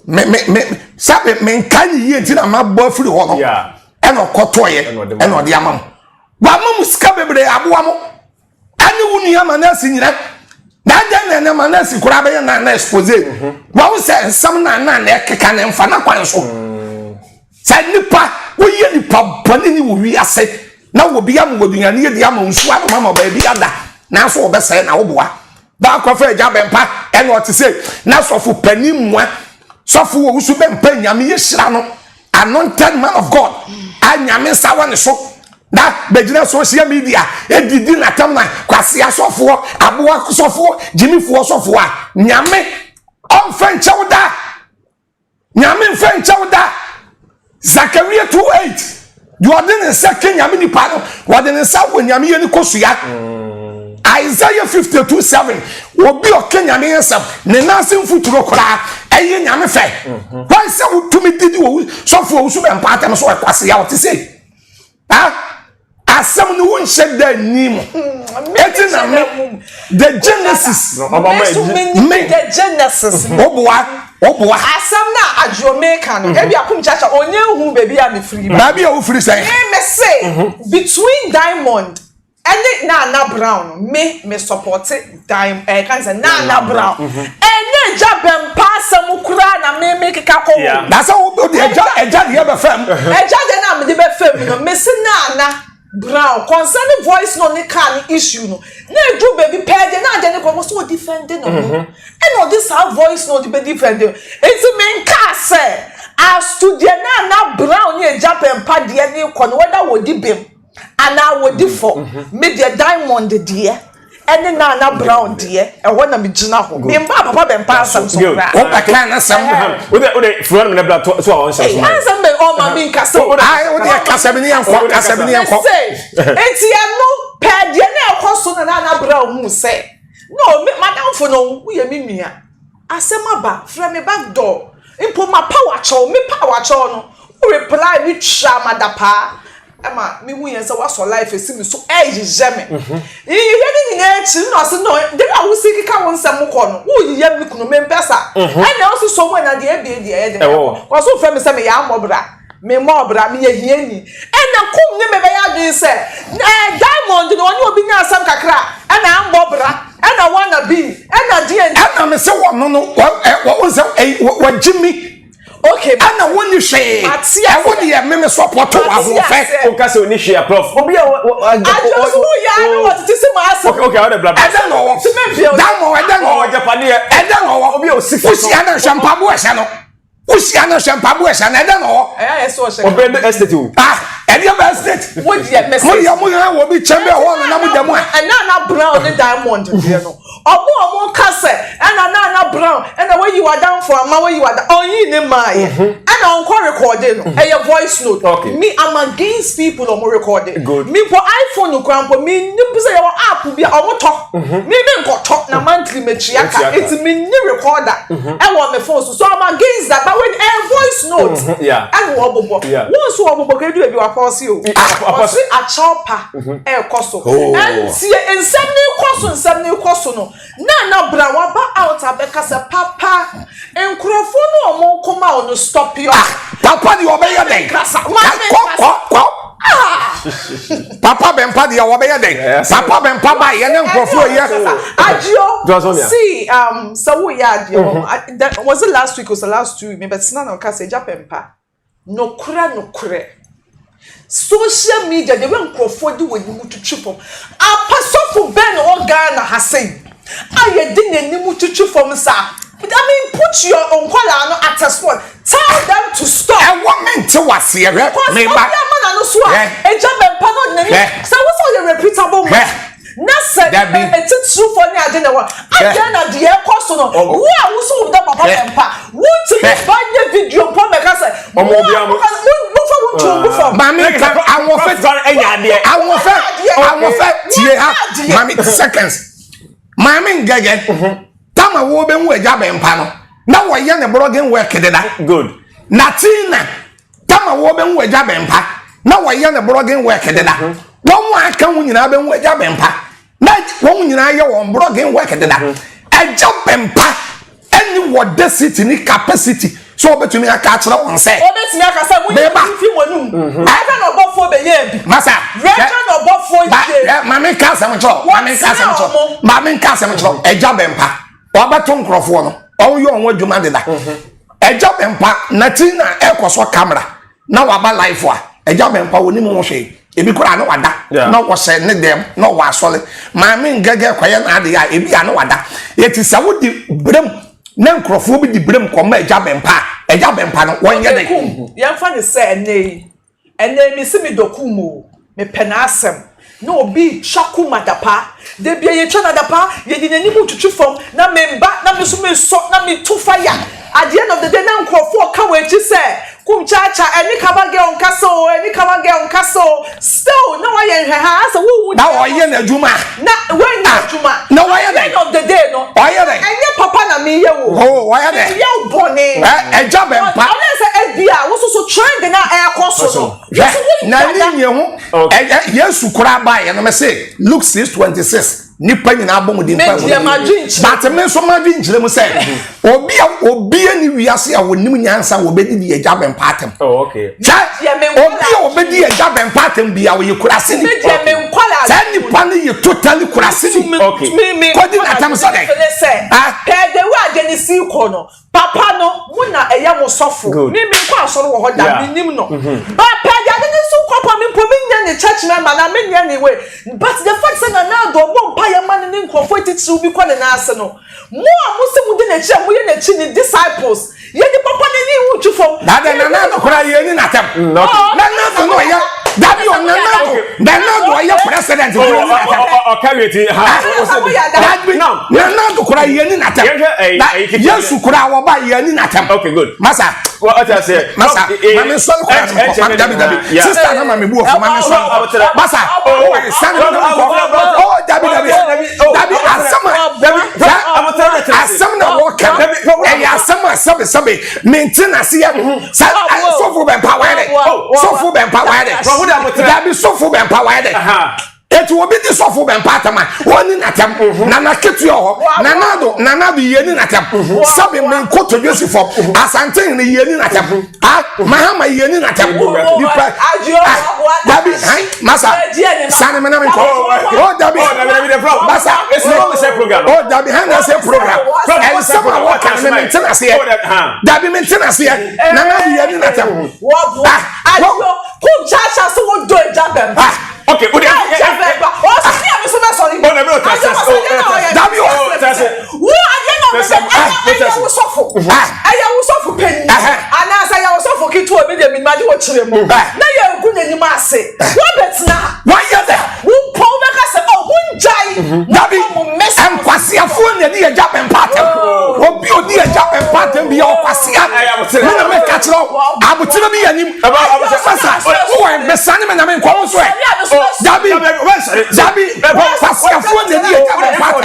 Me me me sɛ me nka ne yie nti na mabɔ afiri hɔ no. Ɛna ɔkɔtɔeɛ ɛna ɔde ama mo. Wama mo sika bebree aboa mo. Ɛne wo nua ma nɛɛse nyina. Na adɛn na ɛnɛ ma nɛɛse koraa bɛyɛ na na expose. Mhm. Wɔn sɛ nsɛm na na na ɛkeka na mfa na kwan so. Mm. Sɛ nipa woyɛ nipa bɔne ni wɔ wiase na wɔ bi ama wɔ aduane yɛ di ama nsuo anom ama baabi ada nanso wɔbɛsɛe na woboa. Baakɔ fɛ agya bɛmpa ɛna ɔte sɛ na sɔfo panin mua sɔfo wɔ wusu bɛmpa nyame yɛ hyira no anointed man of God a nyame nsa wɔ ne so na bɛgyina social media ɛdidi n'atam na kwasea sɔfoɔ aboa sɔfoɔ gyimifoɔ sɔfoɔ a nyame ɔmfa nkyɛw da. Nyame mfa nkyɛ wo da. Zakaria 2:8 Deɛ ɔde ne nsa ka nyame nipa no, wɔde ne nsa wɔ nyame yɛ ne kosua. Mm. Isaiah 52:7 Obi ɔka nyame nsɛm, ne nan ase mfuturo koraa ɛyɛ nyame fɛ. Mm-hmm. Wɔn sɛ wotumi didi wɔ sɔfo owusu bɛ mpa atɛm so ɛkwasi ya ɔte sei. Ah, asɛm no wonhyɛ da nni mu eti na me the genesis
me the genesis
oboa oboa
asɛm na adwome ka no ebi akum kyakya onye hu baabi a mefiri ba
baabi a wofiri sɛn
me me se between diamond. Ɛne Nana Brown no me me sɔpɔte dan ɛɛ kan sɛ Nana Brown ɛnyɛ agya bɛmpa asɛm koraa na me me keka kɔ hɔ.
Na sɛ wo de agya agya deɛ bɛ fam.
Agya deɛ na me de bɛ fam no me se Nana Brown concerning voice note ne car ne issue no na edu baabi pɛɛ deɛ na adeɛ ne kɔ wɔ so ɔdi fɛnde ne ho ɛna ɔde saa voice note bɛ di fɛnde nti me nkaa sɛ as to deɛ Nana Brown ne agya bɛmpa deɛ ne kɔ no whether wɔdi bem. anaa wɔdi fɔ me deɛ diamond deɛ ɛne nana brown deɛ ɛhɔ na megyina hɔ memba papa bɛmpa asɛm so koraa
wobɛka no asɛm
wode wode fura no mena bra to so a wɔnhyɛ so
asɛm bɛ ɔma mi nkasa o
wode kasa bi ne yɛnkɔ kasa bi ne yɛnkɔ
enti ɛno pɛɛ deɛ na ɛkɔ so na nana brown hu sɛ no madamfo no woyɛ me nua Asɛm aba, frɛ me back door mpo mapa wo akyɛw, me pa wo akyɛw no, wo reply me twa m'adapaa ɛma me hu yɛn sɛ wasɔ life esi me so ɛyeyɛ me. Yeyɛ ne nyinaa akyi na ɔse no, de a wosi keka wo nsɛm kɔ no, wo yeyɛ me kunu, me mpɛ sa. Ɛna ɔse so mu ɛna deɛ ebie deɛ ɛyɛ de mɛkɔ. Kɔ so frɛ me sɛ meyɛ amɔbra. Me mmɔ ɔbra, meyɛ hiani. Ɛna kum ne me bɛyɛ adwene sɛ, ɛɛ Diamond no ɔne obi nya asɛm kakra a, ɛna ambɔ bra, ɛna wanna be, ɛna deɛ nti.
Ɛna me sɛ wɔno no, wɔn sɛ wɔgye mi.
Okay.
Ɛna wɔn ni hwee. Ɛwɔ deɛ me me sɔpɔtɔ wɔ ahoɔfɛ.
O ka sɛ oni hwee a prof. Obi a wɔ.
Adwo so wo yɛ ana wɔ tete si ma ase.
Okay okay ɔde bla bla.
Ɛdɛ na ɔwɔ. Diamond ɛdɛ na ɔwɔ.
Ɔwɔ japadeɛ.
Ɛdɛ na ɔwɔ.
Obi a osi.
Wosia na hwɛ mpaboa ɛhyɛ no. Wohyia no hyɛ mpaboa ɛhyɛ no ɛdɛ na ɔwɔ.
Ɛyɛ ayɛ sɛ ɔhyɛ.
Ɔbɛn bɛ estate o.
Ah ɛdeɛ bɛ estate.
Wo deɛ mɛsɛ.
Mo deɛ mo yɛn wɔ bi kyɛn bɛ hɔ no na mo da mu a.
Ɛna na brown ne diamond deɛ no ɔmo ɔmo ka sɛ ɛna na na brown ɛna wayi wadanfo ama wayi wada ɔnyi ne maa yɛ ɛna ɔnkɔ rekɔde no ɛyɛ voice note.
Okay.
Me I'm against people ɔmo rekɔde.
Good.
Me mpo iPhone kura mpo me ni sɛ yɛwɔ app bi a ɔmo tɔ. Me me nkɔtɔ na monthly metua ka eti me ni recorder ɛwɔ me phone so so I'm against that but when ɛyɛ voice note ɛna wɔbobɔ wɔn nso wɔbobɔ kɛ edu ebi wapɔsi o ɔsi akyɛw pa ɛɛkɔ so ɛntie nsɛm ne kɔ so nsɛm ne kɔ so no na na bra waba out abɛka sɛ papa nkurɔfoɔ no wɔn kɔma wɔn stop your.
Papa deɛ ɔbɛyɛ dɛn kɔ kɔ kɔ. Papa bɛmpa deɛ wɔbɛyɛ dɛn? Papa bɛmpa ba yɛ ne nkurɔfoɔ yɛ.
Adio, see, um, sɛ woyɛ adeɛ wɔ, was it last week or the last 2 weeks? Mebɛtena na ɔka sɛ agya pɛmpa. Nokorɛ nokorɛ. Social media, the way nkurɔfoɔ de wɔn anim twitwi fam. Apa sɔfo bɛn na ɔwɔ Ghana ha sei a yɛde n'anim twitwi fam saa? I mean, put your nkwadaa no at a spot. Tell them to stop.
Ɛwɔ me nte waseɛ hwɛ me ba.
Obi ama n'ano so a egya bɛmpa na ɔde n'ani sɛ wosɛ ɔyɛ reputable man. Na sɛ etitirifoɔ ne ade na ɛwɔ adeɛ na deɛ ɛkɔ so no wo a woso wo da papa bɛmpa wontumi ba nyɛ video mpo mɛka sɛ mo a mofa wo ntuo ngu fam.
Maame nka ahoɔfɛ ahoɔfɛ ahoɔfɛ tie ha maame seconds maame ngɛgɛ. Tama wɔbɛhu agya bɛmpa no na wɔyɛ ne blogging work deda.
Good.
Na Tina tama wɔbɛhu agya bɛmpa na wɔyɛ ne blogging work deda. Mhm. Wɔn a aka ho nyinaa bɛhu agya bɛmpa na wɔn nyinaa yɛ wɔn blogging work deda. Mhm. Agya bɛmpa ɛne wɔ density ne capacity so wɔbɛtumi aka akyerɛ wɔn sɛ.
Wɔbɛtumi aka sɛ mo nyɛ fi mo anum. Mhm. Reverend ɔbɔfoɔ bɛyɛ bi.
Masa.
Reverend ɔbɔfoɔ yie.
Maame nka asɛm nkyerɛ. Maame nka asɛm nkyerɛ. Maame nka asɛm nkyerɛ. Ɛgya bɛmpa. Wɔabɛto nkurɔfoɔ no. Wɔn yɛ wɔn adwuma deda. Ɛgya bɛmpa na ti na ɛkɔ so kamera na waba life a ɛgya bɛmpa wɔn nim ho hwee. Ebi koraa na wada na wɔhyɛ ne dɛm na ɔwɔ asɔre. Maame ngɛgɛ kɔyɛ n'adeɛ a ebi a na wada. Yɛte sɛ wodi brem na nkurɔfoɔ bi di berem kɔma agya bɛmpa a, agya bɛmpa no, wɔnyɛ dɛn?
Kum, yɛmfa no sɛ ɛnnɛ yi, ɛnnɛ yi mese medɔ Kum o, mepɛ n'asɛm, na obi retwa Kum adapaa, da biara yɛtwa no adapaa, yɛde n'anim retwitwi fam, na memba, na me nso mesɔ, na metu fire, at the end of the day na nkurɔfoɔ reka wɔ akyi sɛ, Kum Kyaakyaa, ɛne cover girl nkasa o, ɛne cover girl nkasa o, still na wayɛ nhwɛhaa, asɛ wonhu
Na
deɛ ɛrekɔ
ɔyɛ
so.
n'adwuma.
Na wanyɛ
Ah,
adwuma.
na wayɛ
At the
dɛn?
end of the day no,
Ɔyɛ dɛn?
ɛnyɛ papa na meyɛ wo.
Oh, wayɛ dɛn?
Meyɛ wo bɔne.
Ɛ, ɛgya bɛmpa.
Ɔyɛ sɛ ebia wo soso trend na ɛrekɔ so no.
Hwɛ, na ne nyɛ ho. Ɛ, ɛ, Yesu koraa baeɛ no, mese Luke 6:26. Nipa nyinaa bɔ mu di mpa mu. But me nso madwe nkyerɛ mu sɛ obi a obi ani wiase a wɔnim nyansa wɔbɛdi di agya bɛmpa atɛm.
Oh, okay.
Kyɛ obi a wɔbɛdi agya bɛmpa atɛm bi a ɔyɛ kurase ni. Saa nipa kurase ni. Kɔdi n'atam sɛ dɛ.
Pɛɛ de wo ade ne si kɔ no. Papa no, mo na ɛyɛ mo sɔfo. Me me nkɔ asɔre wɔ hɔ da, me nim no. Mm-hmm. But pɛgya ade ne so kɔ pa me mpo me nyɛ ne church member na me nyɛ ne way. But the fact sɛ Nana Addo ɔbɔ mpa yɛ ma ne ne nkurɔfoɔ atitiriw bi kɔ ne nan ase no, mo a mo sɛ mo di n'akyi a mo yɛ n'akyi ne disciples, yɛ de papa n'ani ho twi fam.
Dada Nana Addo koraa yɛ ni n'atɛm. Mm, Nana Addo no ɔyɛ dabi o Nana Addo Nana Addo ɔyɛ president bi ni n'atɛm.
Ɔka wie ti ha.
Dabi Nana Addo koraa yɛ ni n'atɛm. Yesu koraa wɔba yɛ ni n'atɛm.
Okay good.
Masa. Masa maame nsɔre koraa no nkɔ maame dabi dabi sista na maame bu ɔfo maame nsɔre masa ɔwɔ sani na nkɔ ɔ dabi dabi dabi asɛm a asɛm na wɔka ɛyɛ asɛm a sɛbi sɛbi mente n'ase yɛ sɛ sɔfo bɛ mpa wayɛ dɛ sɔfo bɛ mpa wayɛ dɛ dabi sɔfo bɛ mpa wayɛ dɛ eti obi di sɔfo bɛ mpa atɛm a wɔni n'atɛm mhm. na n'aketewa hɔ nanado nanado yie ni n'atɛm mhm. sɛbi mi nkoto dwesi fam mhm. asante ni yie ni n'atɛm ah mahama yie ni n'atɛm nipa ah dabi han masa sani mi na mi nkɔ o dabi masa o dabi han na se program ɛnsɛm a wɔka mi mi ntina seɛ dabi mi ntina seɛ nanado yie ni n'atɛm ah
kum chacha so wo do egya bɛm.
Ah, okay. O de
egya bɛm ba. O si ni ɛmi so bɛ sɔrɔ ibi.
O na mi o ta sɛ.
O
dabi o.
O ta sɛ.
Wo adeɛ na ɔbɛ sɛ ɛyɛ wo sɔfo. Ɛyɛ wo sɔfo panyin. Anaasɛ ɛyɛ wo sɔfo ketewa obi deɛ minima de wɔ kyerɛ mu. Na yɛ egu n'anim ase. Wọ́n bɛ tena.
Wọ́n yɛ dɛ.
Wo mpɔ wo bɛ ka sɛ ɔ mo ngyae.
Dabi nkwasiafoɔ na ɛdi ɛgya bɛn pa atɛm. Obi odi ɛgya bɛn pa atɛm bi yɛ ɔkwasia. Mi na mi ka kyerɛ abotire bi yɛ nim. Masa wowɔ mesane me nyame nkɔ wo so ɛ. Dabi dabi ɔkwasiafoɔ na ɛdi ɛgya bɛn pa atɛm.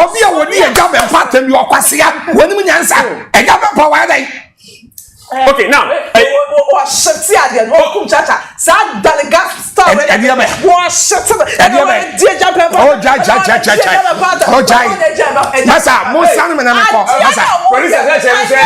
Obi a wɔdi ɛgya bɛn pa atɛm bi ɔkwasia wɔnim nyansa ɛgya bɛn pa wɔayɛ dɛn.
Okay, now.
Wɔahyɛte adeɛ no ɔkum kyakya saa daliga style
ɛdeɛ bɛ
wɔahyɛte no
ɛdeɛ bɛ
di agya pɛpɛ
oh jai jai jai jai jai oh jai masa mo sani mi na mi kɔ masa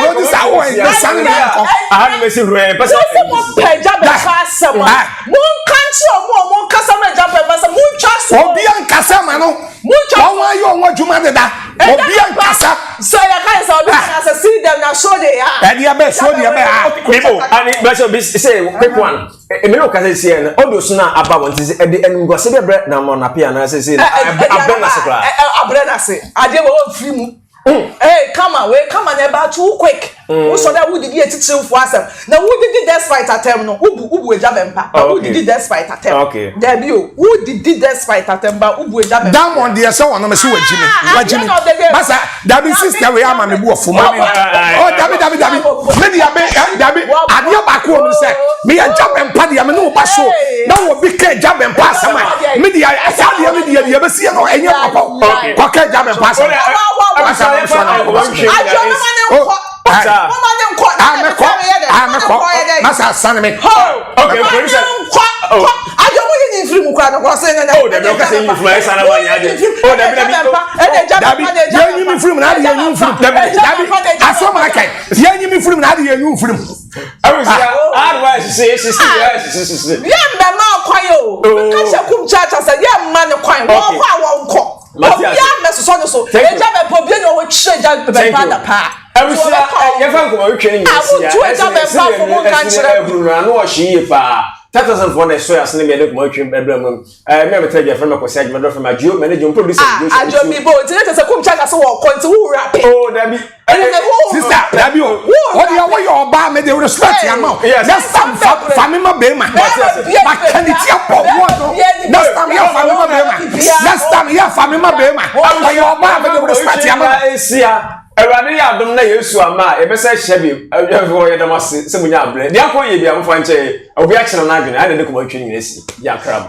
producer wo yi mo sani mi na mi kɔ.
Aha ni mesi hurɛ pɛsɛ.
Wọ́n sẹ́ mo pẹ̀ ẹja bẹ̀ fa asẹ̀m a. Mo nka nkyerɛ ɔmo a ɔmo nkasa ma ẹja bẹ̀ ma sɛ mo ntwa so.
Obi ankasa ma no. Wɔn ayɛ wɔn adwuma deda. Obi ankasa.
Sɛ yɛ ka yɛ sɛ obi kan sɛ see them na show they are.
Ɛdeɛ bɛ show deɛ bɛ ha.
Mebo ani bɛsɛ bi sɛ quick one. Emene o kasa si yɛ no ɔdo so na aba wɔn ti sɛ ɛde animguase bi brɛ na mo na pia na sɛ sɛ abrɛ na se koraa.
Abrɛ na se adeɛ wɔ wɔn firi mu. Mm. Hey, kama wei kama na ɛba too quick. Mm. Wosɔ dɛ wodidi etitirifoɔ asɛm na wodidi despite atɛm no wobu wobu egya bɛ mpa. Na wodidi despite atɛm.
Okay.
Dabi o wodidi despite atɛm ba wobu egya bɛ mpa.
Diamond deɛ sɛ wɔn sɛ wagyi mi ah, wagyi mi masa dabi sister wei ama mi bu ɔfo ma mi. Oh dabi dabi dabi mi di abe eh, dabi adeɛ baako wɔ mi sɛ mi yɛ gya bɛ mpa deɛ mi ne wo ba so na wɔ bi ka gya bɛ mpa asɛm a mi di asa deɛ mi di yɛ deɛ bɛ si yɛ no ɛnyɛ papa kɔkɛ gya bɛ mpa asɛm. Amekɔ, masa sani mi.
Okay, producer.
Ajo mo yi ni nfiri mu kura no kɔ se nana.
Oh, dabi o kasa yi nfiri mu ayɛ sana wa nya de. Oh, dabi dabi.
Dabi yɛn yi mi firi mu na adi yɛn yi nfiri mu. Dabi asɔm aka yɛn yi mi firi mu na adi yɛn yi nfiri mu.
Abusua, advice sisi sisi sisi sisi.
Yɛn bɛ ma kwan o. Kakyɛ kum kyaakya sɛ yɛn ma ne kwan. Wɔn kɔ a wɔn kɔ. Obiara mmɛsosɔ ne so. Agya bɛmpa obiara ni ɔwɔ kyerɛ agya bɛmpa da paa.
Abusua yɛfa nkɔmɔ wetwe ne nyina si
ya. Amutu agya bɛmpa fo mo nka nkyerɛ.
Ɛhuru no ano ɔhye yie paa. Tatasanfoɔ na ɛsɔ yɛ asene mi ɛde nkɔmɔ wetwe ɛbrɛ mu. Ɛɛ mi a mɛtɛ gya fɛn mɛ kɔsi adwuma dɔ fɛn ma adwo mɛ ne dwo producer.
Ah adwo mi bo nti ne kyɛ sɛ kum kyɛ kase wɔ kɔ nti wo wura pe.
Oh dabi.
Sister dabi o o de awo yɛ ɔbaa mi de respect ama o next time fa fa mi ma bɛrima ma kɛni ti abɔ wɔ no next time yɛ fa mi ma bɛrima next time yɛ fa mi ma bɛrima ɔyɛ ɔbaa mi de respect ama
o. Awurade yɛ adom na Yesu ama a yɛbɛsɛ hyɛ bi ɛwɔ yɛ dɛm ase sɛ mo nya abrɛ deɛ akɔ yɛ bi a mofa nkyɛn obi akyerɛ n'adwene ayɛ na de kɔma twɛ nyina si yɛ akra mo.